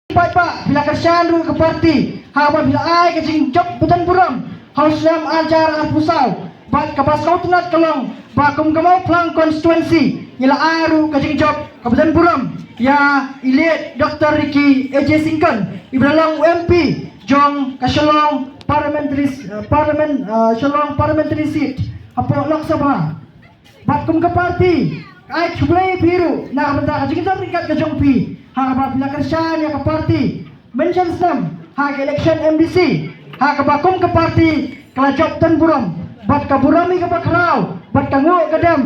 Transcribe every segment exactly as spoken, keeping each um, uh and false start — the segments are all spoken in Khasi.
paidbah, phi la kyrshan ruh ka party ha kaba phi la ai ka jingjop ba don burom ha u snem ar hajar arphew saw. Bad kaba sngewtynnat ka long ba kum ka Mawphlang constituency ngi la ai ruh ka jingjop kaba don burom ïa i late Doctor Ricky A J Syngkon, iba la long u M P jong ka Shillong Parliamentary, eh, Parliament, eh, Shillong Parliamentary Seat hapoh Lok Sabha. Bad kum ka party, ka ai khublei ïa phi ruh na ka bynta ka jingdon ryngkat ka jong phi ha kaba phi la kyrshan ïa ka party mynshem snem ha ka election M D C, ha kaba kum ka party ka la jop don burom. Bad ka burom hi kaba khraw bad ka nguh ka dem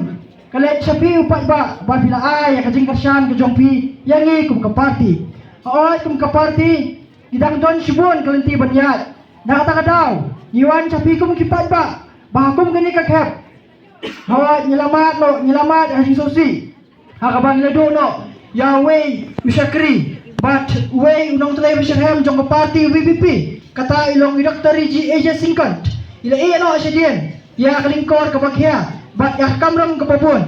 ka leit sha phi u paidbah ba phi la ai ïa ka jingkyrshan ka jong phi ïa ngi kum ka party. Hooid, kum ka party ngi dang don shibun ka lynti ban ïaid. Na kata ka daw ngi wan sha phi kum ki paidbah ba ha kum kane ka khep, hooid, ngi la mad noh, ngi la mad ha ka jingsngewsih ha kaba ngi la duh noh ïa uwei u shakri bad uwei u nongtrei ba shitrhem jong ka party V P P, kata i long i Doctor Ricky A J Syngkon. I la ïeh noh shadien ïa ka lyngkor kaba khia bad ïa ka kamram kaba bun.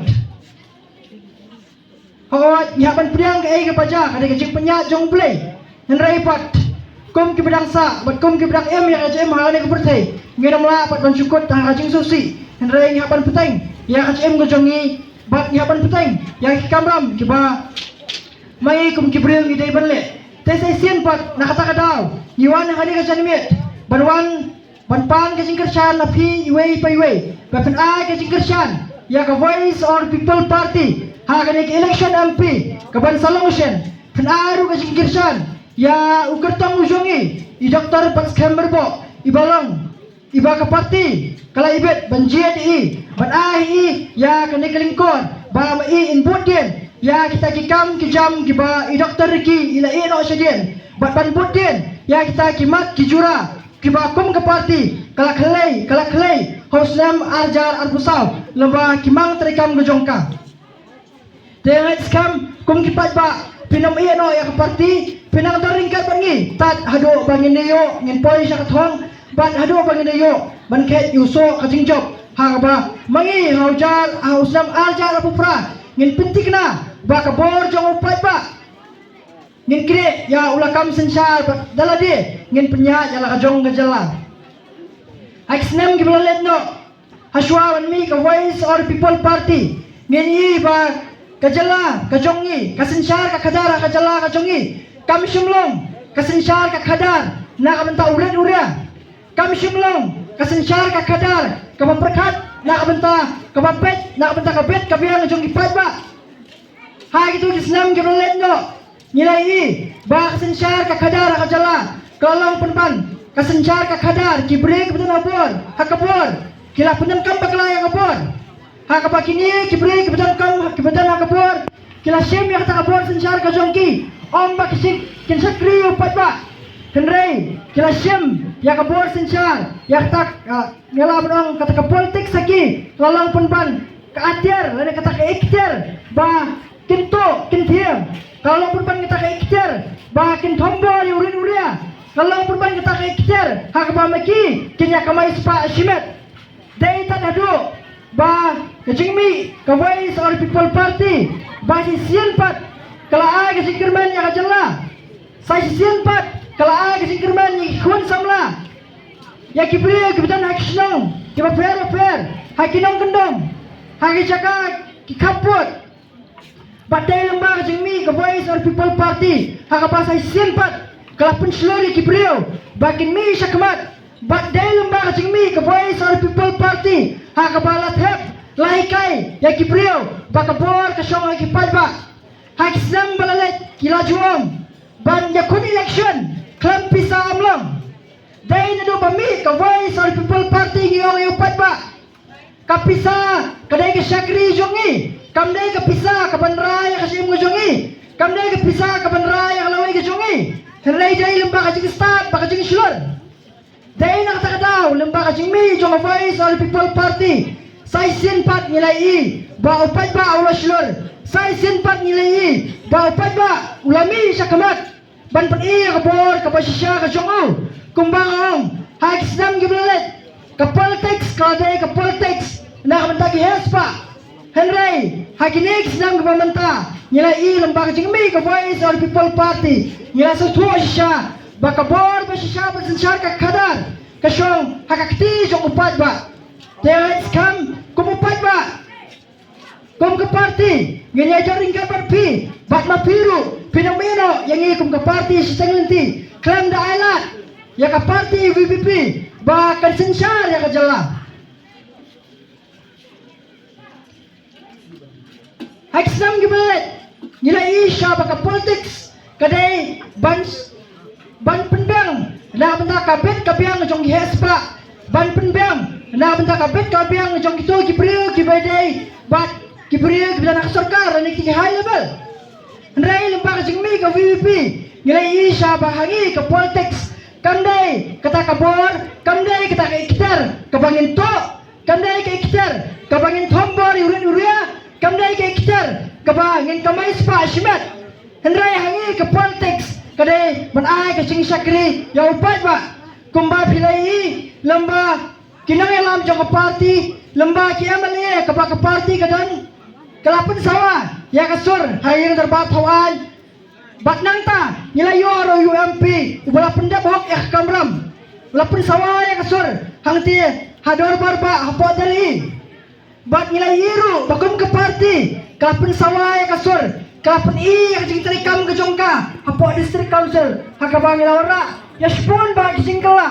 Hooid, ngi hap ban pdiang kaei kaba jia, ka dei ka jingpynïaid jong U Blei. Hynrei pat kum kiba dang sah bad kum kiba dang im ïa ka jingim ha kane ka pyrthei, ngin ym lah pat ban shu kut ha ka jingsngewsih. Hynrei ngi hap ban bteng ïa ka jingim ka jong ngi bad ngi hap ban bteng ïa ki kamram kiba ma ngi kum ki briew ngi dei ban leh. Te sa shisien pat na kata ka daw ngi wan ha kane ka janmiet ban wan ban pan ka jingkyrshan na phi iwei pa iwei, ba phin ai ka jingkyrshan ïa ka Voice of the People Party ha kane ka election M P kaban sa long shen. Phin ai ruh ka jingkyrshan ïa u kyrtong u jong ngi, i Doctor Batskhem Myrboh, iba long, iba ka party ka la ibit ban jied ïa i, ban ai ïa i ïa kane ka lyngkor ba ma i in bud dien ïa kita ki kam ki jam kiba i Doctor Ricky i la ïeh noh shadien, bad ban bud dien ïa kita ki mat ki jura kiba kum ka party ka la khlei, ka la khlei ha u snem ar hajar arphew saw lyngba ki mang treikam ka jong ka. Te ngeit skhem kum ki paidbah, phin ym ïeh noh ïa ka party, phin nang don ryngkat bad ngi tad haduh ba ngin ïoh, ngin poi sha ka thong, bad haduh ba ngin ïoh ban khet ïa u soh ka jingjop ha kaba ma ngi ha u jar, ha u snem ar hajar arphew phra ngin pynthikna ba ka bor jong u paidbah ngin knieh ïa u lakam synshar bad da lade ngin pynïaid ïa la ka jong ka jylla. Ha ki snem kiba la leit noh, ha shuwa ban mih ka Voice of the People Party, ngin ïohi ba ka jylla ka jong ngi, ka synshar ka khadar ha ka jylla ka jong ngi kam shym long ka synshar ka khadar na ka bynta u rit u ria. Kam shym long ka synshar ka khadar kaba pyrkhat na ka bynta, kaba peit na ka bynta ka bit ka biang jong ki paidbah. Ha kito ki snem kiba la leit noh, ngi la ïohi ba ka synshar ka khadar ha ka jylla ka la long pynban ka synshar ka khadar. Ki briew kiba don ha bor, ha ka bor, ki la pyndonkam bakla ïa ka bor, ha kaba kine ki briew kiba donkam, kiba don ha ka bor, ki la shim ïa kata ka bor synshar ka jong ki, ym ba ki shu, kin shakri ïa u paidbah, hynrei ki la shim ïa ka bor synshar, ïa kata, ah, ngi lah ban ong kata ka politics ha ki ka la long pynban ka atiar lane kata ka ikhtiar ba kin tuh kin thiah. Ka la long pynban kata ka ikhtiar ba kin thombor ïa u rit u ria. Ka la long pynban kata ka ikhtiar ha kaba ma ki kin ïa kamai spah shimet. Dei tad haduh ba ka jingmih ka Voice of the People Party ba shisien pat ka la ai ka jingkyrmen ïa ka jylla. Sa shisien pat ka la ai ka jingkyrmen ïa ki khun samla, ïa ki briew kiba don ha ki shnong kiba pher bapher, ha ki nongkyndong, ha ki jaka ki khappud. Bad dei lyngba ka jingmih ka Voice of the People Party ha kaba sa shisien pat ka la pynshlur ïa ki briew ba kin mih sha khmat. Bad dei lyngba ka jingmih ka Voice of the People Party ha kaba la thep, la hikai ïa ki briew ba ka bor ka shong ha ki paidbah. Ha ki snem ba la leit ki la ju ong ban ïakhun election khlem pisa ym long. Dei naduh ba mih ka Voice of the People Party ngi ong ïa u paidbah, ka pisa ka dei ka shakri jong ngi, kam dei ka pisa kaban rai ïa ka shim ka jong ngi, kam dei ka pisa kaban rai ïa ka lawei ka jong ngi. Hynrei dei lyngba ka jingstad bad ka jingshlur. Dei na kata ka daw lyngba ka jingmih jong ka Voice of the People Party, sa shisien pat ngi la ïohi ba u paidbah u la shlur. Sa shisien pat ngi la ïohi ba u paidbah u la mih sha khmat ban pyni ïa ka bor kaba shisha ka jong u. Kumba nga ong, ha ki snem kiba la leit, ka politics ka la dei ka politics na ka bynta ki heh spah. Hynrei ha kine ki snem kiba mynta ngi la ïohi lem bad ka jingmih ka Voice of the People Party, ngi la sngewthuh shisha ba ka bor ba shisha ban synshar ka khadar ka shong ha ka kti jong u paidbah. Te leit skhem kum u paidbah, kum ka party ngin ïa jot ryngkat bad phi, bad ma phi ruh phin ym ïehnoh ïa ngi kum ka party shiteng lynti. Khlem da ai lad ïa ka party VPP ba kan synshar ïa ka jylla. Ha ki snem kiba leit ngi la ïohi shisha ba ka politics ka dei ban, ban pynbiang na bynta ka bit ka biang jong ki heh spah, ban pynbiang na bynta ka bit ka biang jong kito ki briew kiba dei bad ki briew kiba don ha ka sorkar lane ki high level. Hynrei lem bad ka jingmih ka VPP ngi la ïohi shisha ba ha ngi ka politics kam dei kata ka bor, kam dei kata ka ikhtiar kaba ngin tuh, kam dei ka ikhtiar kaba ngin thombor ïa u rit u ria, kam dei ka ikhtiar kaba ngin kamai spah shimet. Hynrei ha ngi ka politics ka dei ban ai ka jingshakri ïa u paidbah. Kumba phi la ïohi lem bad ki nongïalam jong ka party, lem bad ki MLA kaba ka party ka don, ka la pynsawa ïa ka sur ha ïing dorbar thaw aiñ. Bad nangta ngi la ïoh ruh ïa u MP uba la pyndep hok ïa ka kamram, u la pynsawa ïa ka sur hangtei ha dorbar bah hapoh Delhi. Bad ngi la ïohi ruh ba kum ka party ka la pynsawa ïa ka sur, ka la pyni ïa ka jingtrei kam ka jong ka hapoh District Council ha kaba ngi la wanrah ïa shibun bah ki jingkylla.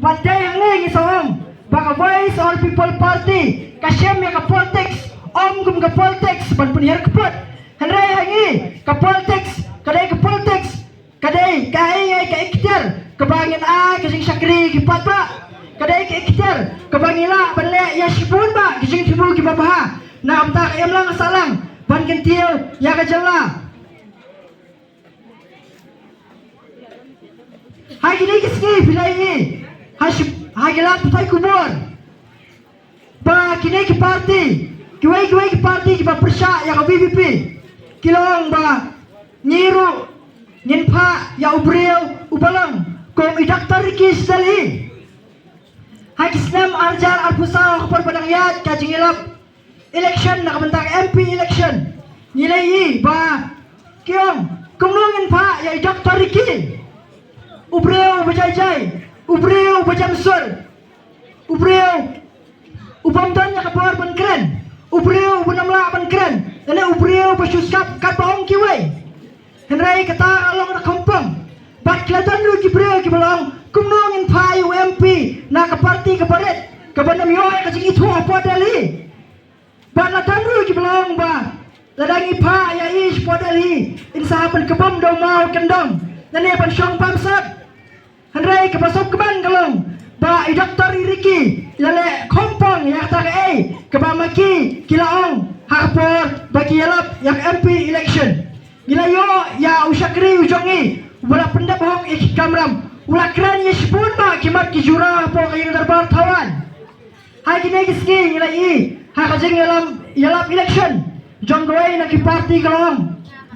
Bad dei hangne ngi sa ong ba ka Voice of the People Party ka shem ïa ka politics, ym kum ka politics ban pynhiar kput. Hynrei ha ngi ka politics ka dei ka politics, ka dei kaei kaei ka ikhtiar kaba ngin ai ka jingshakri ki paidbah, ka dei ka ikhtiar kaba ngi lah ban leh ïa shibun bah ki jingthmu kiba bha na bynta ka imlang ka sahlang ban kyntiew ïa ka jylla. Ha kine ki sngi phi la ïohi ha shi, ha ki lad pathai khubor ba kine ki party, kiwei kiwei ki party kiba pyrshah ïa ka VPP ki la ong ba ngi ruh ngin phah ïa u briew uba long kum i Doctor Ricky sha Delhi. Ha ki snem ar hajar arphew saw ha ka por ba dang ïaid ka jingïalap election na ka bynta ka MP election, ngi la ïohi ba ki ong kumno ngin phah ïa i Doctor Ricky, u briew uba jai jai, u briew uba jem sur, u briew u bym don ïa ka bor ban kren, u briew uba ym lah ban kren, lane u briew uba shu sngap katba ong kiwei. Hynrei kata ka long da kongpong. Bad ki la don ruh ki briew kiba la ong kumno ngin phah ïa u MP na ka party kaba rit, kaba ym ïoh ïa ka jingithuh hapoh Delhi. Bad la don ruh kiba la ong ba lada ngi phah ïa i shapoh Delhi, in sa hap ban kbum da u maw kyndong lane ban shong bamsap. Hynrei kaba sngewkmen ka long ba i Doctor Ricky i la leh kongpong ïa kata kaei kaba ma ki ki la ong ha ka por ba ki ïalap ïa ka MP election. Ngi la ïoh ïa u shakri u jong ngi uba la pyndep hok ïa ki kamram, u la kren ïa shibun bah ki mat ki jura hapoh ka ïing dorbar thaw aiñ. Ha kine ki sngi ngi la ïohi ha ka jingïalam, ïalap election jong kawei na ki party ka la ong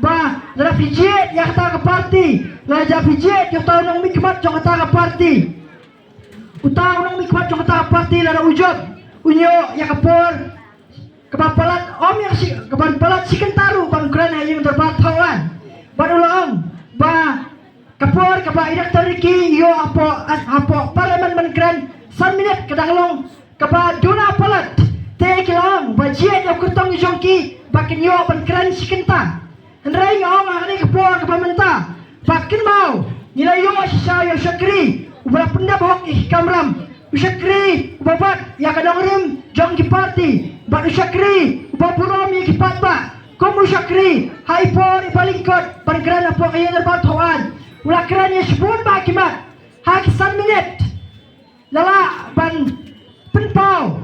ba lada phi jied ïa kata ka party, lada phi jied ïa uta u nongmihkhmat jong kata ka party, uta u nongmihkhmat jong kata ka party lada u jop, un ïoh ïa ka por kaba palat, ym ïa shi, kaba palat shi kynta ruh ban kren ha ïing dorbar thaw aiñ. Bad u la ong ba ka por kaba i Doctor Ricky ïoh hapoh, hapoh Parliament ban kren san minit ka dang long kaba duna palat. Te ki la ong ba jied ïa u kyrtong jong ki ba kin ïoh ban kren shi kynta. Hynrei nga ong ha kane ka por kaba mynta ba kynmaw ngi la ïoh shisha ïa u shakri uba la pyndep hok ïa ki kamram, u shakri uba bat ïa ka nongrim jong ki party, bad u shakri uba burom ïa ki paidbah, kum u shakri ha i por iba lyngkot ban kren hapoh ka ïing dorbar thaw aiñ. U la kren ïa shibun bah ki mat ha ki san minit. La lah ban pynpaw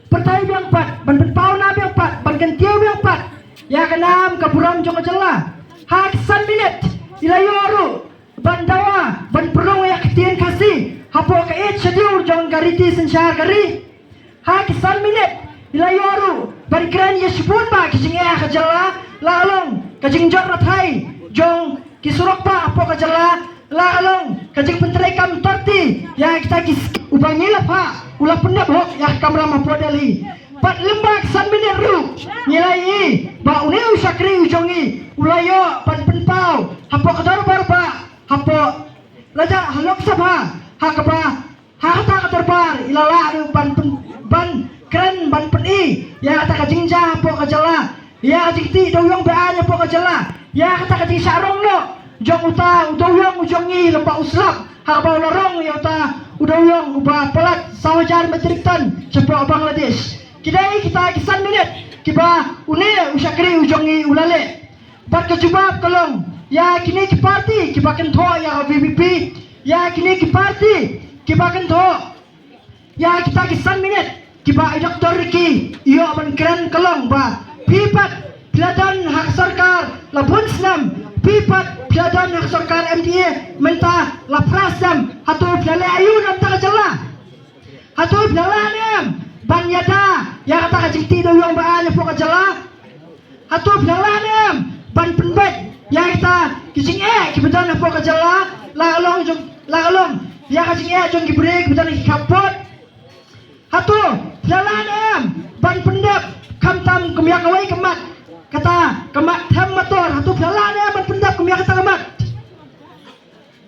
pyrthei biang pat, ban pynpaw na biang pat, ban kyntiew biang pat ïa ka nam ka burom jong ka jylla. Ha ki san minit i la ïoh ruh ban dawa ban pynrung ïa ka ktien Khasi hapoh ka Eighth Schedule jong ka riti synshar ka ri. Ha ki san minit i la ïoh ruh ban kren ïa shibun bah ki jingeh ha ka jylla, la ka long ka jingjot rathai jong ki surok bah hapoh ka jylla, la ka long ka jingpyntreikam thirty ïa kita ki sch-, uba ngi la phah u la pyndep hok ïa ka kamram hapoh Delhi. Bad lyngba ki san minit ruh ngi la ïohi ba une u shakri u jong ngi u la ïoh ban pynpaw hapoh ka dorbar ba hapoh la jah ha Lok Sabha ha kaba ha kata ka dorbar i la lah ruh ban pyn, ban kren ban pyni ïa kata ka jingjia hapoh ka jylla, ïa ka jingtih dewïong beaiñ hapoh ka jylla, ïa kata ka jingshah rong noh jong uta u dewïong u jong ngi lyngba u slap ha kaba u la rong ïa uta u dewïong uba palat saw hajar metric ton shapoh Bangladesh. Ki dei kita ki san minit kiba une u shakri u jong ngi u la leh. Bad ka jubab ka long ïa kine ki parti kiba kynthoh ïa ka V P P, ïa kine ki parti kiba kynthoh ïa kita ki san minit kiba i Doctor Ricky i ïoh ban kren ka long ba phi pat phi la don ha ka sorkar la bun snem, phi pat phi la don ha ka sorkar M D A mynta la phra snem, hato phi la leh aïu na ka bynta ka jylla? Hato phi la lah ne em ban ïada ïa kata ka jingtih dewïong beaiñ hapoh ka jylla? Hato phi la lah ne em ban pynbeit ïa kita ki jingeh kiba don hapoh ka jylla, la ka long jong, la ka long ïa ka jingeh jong ki briew kiba don ha ki khappud? Hato phi la lah ne em ban pyndep khamtam kum ïa kawei ka mat, kata ka mat them mator, hato phi la lah ne em ban pyndep kum ïa kata ka mat?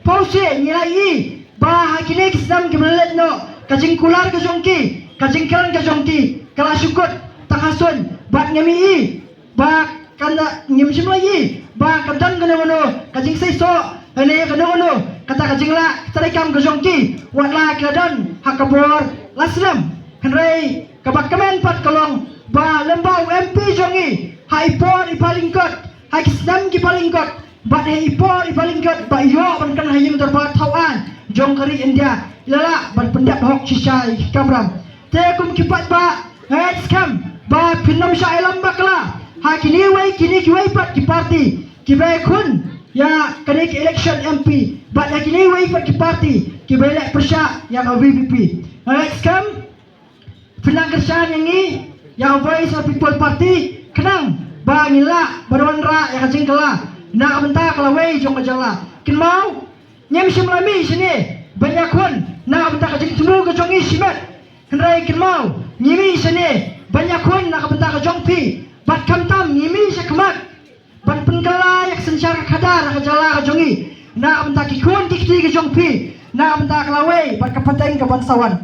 Pawshe ngi la ïohi ba ha kine ki snem kiba la leit noh ka jingkular ka jong ki, ka jingkren ka jong ki ka la shu kut tang ha suiñ, bad ngim ïohi ba kan da, ngim shym la ïohi ba kan don kano kano ka jingseisoh lane kano kano kata ka jinglah treikam ka jong ki, wat la ki la don ha ka bor la snem. Hynrei kaba kmen pat ka long ba lyngba u M P jong ngi ha i por iba lyngkot, ha ki snem kiba lyngkot, bad ha i por iba lyngkot ba i ïoh ban kren ha ïing dorbar thaw aiñ jong ka ri India, i la lah ban pyndep hok shisha ïa ki kamram. Te kum ki paidbah, nga ngeit skhem ba phin ym shah ïalam bakla ha kine wei kine kiwei pat ki parti kiba ïakhun ïa kane ka election M P, bad ïa kine wei pat ki parti kiba ïaleh pyrshah ïa ka V P P. Nga ngeit skhem phin nang kyrshan ïa ngi, ïa ka Voice of People Party, khnang ba ngin lah ban wanrah ïa ka jingkylla na ka bynta ka lawei jong ka jylla. Kynmaw, ngim shym la mih shane ban ïakhun na ka bynta ka jingthmu ka jong ngi shimet. Hynrei kynmaw, ngi mih shane ban ïakhun na ka bynta ka jong phi, bad khamtam ngi mih sha khmat ban pynkylla ïa ka synshar ka khadar ka jylla ka jong ngi na ka bynta ki khun ki kti ka jong phi, na ka bynta ka lawei bad ka pateng ka ban sa wan.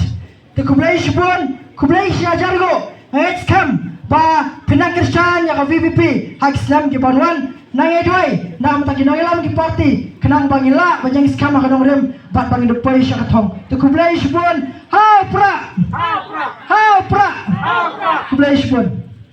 Te khublei shibun, khublei shi hajar nguh. Nga ngeit skhem ba phin nang kyrshan ïa ka V P P ha ki snem ki ban wan. Nang ïa duwai na ka bynta ki nongïalam ki parti, khnang ba ngin lah ban ïeng skhem ha ka nongrim bad ba ngin da poi sha ka thong. Te khublei shibun. Ha u Prah! Ha u Prah! Khublei shibun.